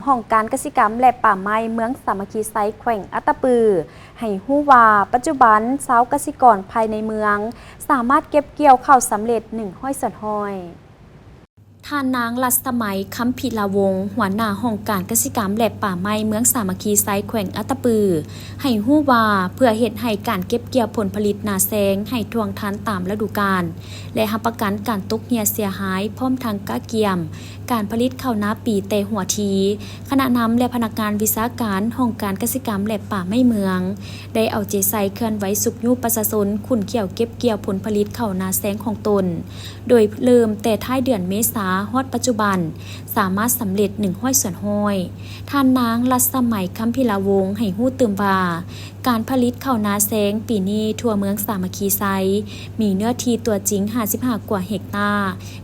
ຫ້ອງການກະສິກຳ ແລະ ປ່າໄມ້ເມືອງສາມັກຄີໄຊ ແຂວງອັດຕະປື ໃຫ້ຮູ້ວ່າ ປັດຈຸບັນຊາວກະສິກອນພາຍໃນເມືອງ ສາມາດເກັບກ່ຽວເຂົ້າສຳເລັດ ໜຶ່ງຮ້ອຍສ່ວນຮ້ອຍ. ທ່ານນາງ ລັດສະໄໝ ຄຳພິລາວົງ ຫົວໜ້າຫ້ອງການກະສິກຳ ແລະ ປ່າໄມ້ເມືອງສາມັກຄີໄຊ ແຂວງອັດຕະປື ໃຫ້ຮູ້ວ່າ ເພື່ອເຮັດໃຫ້ການເກັບກ່ຽວຜົນຜະລິດນາແຊງໃຫ້ທ່ວງທັນຕາມລະດູການ ແລະ ຮັບປະກັນການຕົກເຫື່ອເສຍຫາຍ ພ້ອມທັງກະກຽມການຜະລິດເຂົ້ານາປີແຕ່ຫົວທີ, ຄະນະນຳ ແລະ ພະນັກງານວິຊາການຫ້ອງການກະສິກຳ ແລະ ປ່າໄມ້ເມືອງ ໄດ້ເອົາໃຈໃສ່ເຄື່ອນໄຫວຊຸກຍູ້ປະຊາຊົນຂຸ້ນຂ້ຽວເກັບກ່ຽວຜົນຜະລິດເຂົ້ານາແຊງຂອງຕົນ, ໂດຍເລີ່ມແຕ່ທ້າຍເດືອນເມສາ ຮອດປັດຈຸບັນ ສາມາດສຳເລັດ ໜຶ່ງຮ້ອຍສ່ວນຮ້ອຍ. ທ່ານນາງ ລັດສະໄໝ ຄຳພິລາວົງ ໃຫ້ຮູ້ຕື່ມວ່າ ການຜະລິດເຂົ້ານາແຊງປີນີ້ທົ່ວເມືອງສາມັກຄີໄຊ ມີເນື້ອທີ່ຕົວຈິງ ຫ້າສິບຫ້າກວ່າເຮັກຕາ,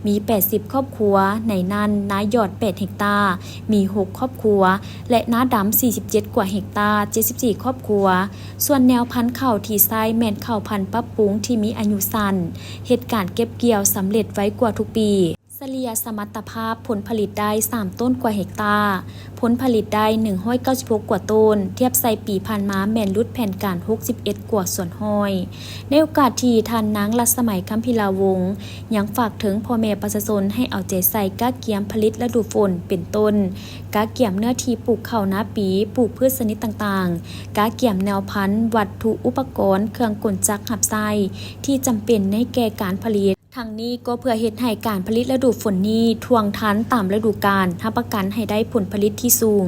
ມີ ແປດສິບຄອບຄົວ, ໃນນັ້ນນາຍອດ ແປດເຮັກຕາ, ມີ ຫົກຄອບຄົວ ແລະ ນາດຳ ສີ່ສິບເຈັດກວ່າເຮັກຕາ, ເຈັດສິບສີ່ຄອບຄົວ. ສ່ວນແນວພັນເຂົ້າທີ່ໃຊ້ແມ່ນເຂົ້າພັນປັບປຸງທີ່ມີອາຍຸສັ້ນ, ເຮັດການເກັບກ່ຽວສຳເລັດໄວກວ່າທຸກປີ. ສະເລ່ຍສະມັດຕະພາບຜົນຜະລິດໄດ້ ສາມໂຕນກວ່າເຮັກຕາ, ຜົນຜະລິດໄດ້ ໜຶ່ງຮ້ອຍເກົ້າສິບຫົກກວ່າໂຕນ, ທຽບໃສ່ປີຜ່ານມາແມ່ນຫຼຸດແຜນການ ຫົກສິບເອັດກວ່າສ່ວນຮ້ອຍ. ໃນໂອກາດທີ່ທ່ານນາງ ລັດສະໄໝ ຄຳພິລາວົງ ຍັງຝາກເຖິງພໍ່ແມ່ປະຊາຊົນໃຫ້ເອົາໃຈໃສ່ກະກຽມຜະລິດລະດູຝົນ ເປັນຕົ້ນ ກະກຽມເນື້ອທີ່ປູກເຂົ້ານາປີ, ປູກພືດຊະນິດຕ່າງໆ, ກະກຽມແນວພັນ, ວັດຖຸອຸປະກອນ, ເຄື່ອງກົນຈັກຮັບໃຊ້ທີ່ຈຳເປັນໃນແກ່ການຜະລິດ. ທັງນີ້ກໍເພື່ອເຮັດໃຫ້ການຜະລິດລະດູຝົນນີ້ທ່ວງທັນຕາມລະດູການ, ຮັບປະກັນໃຫ້ໄດ້ຜົນຜະລິດທີ່ສູງ.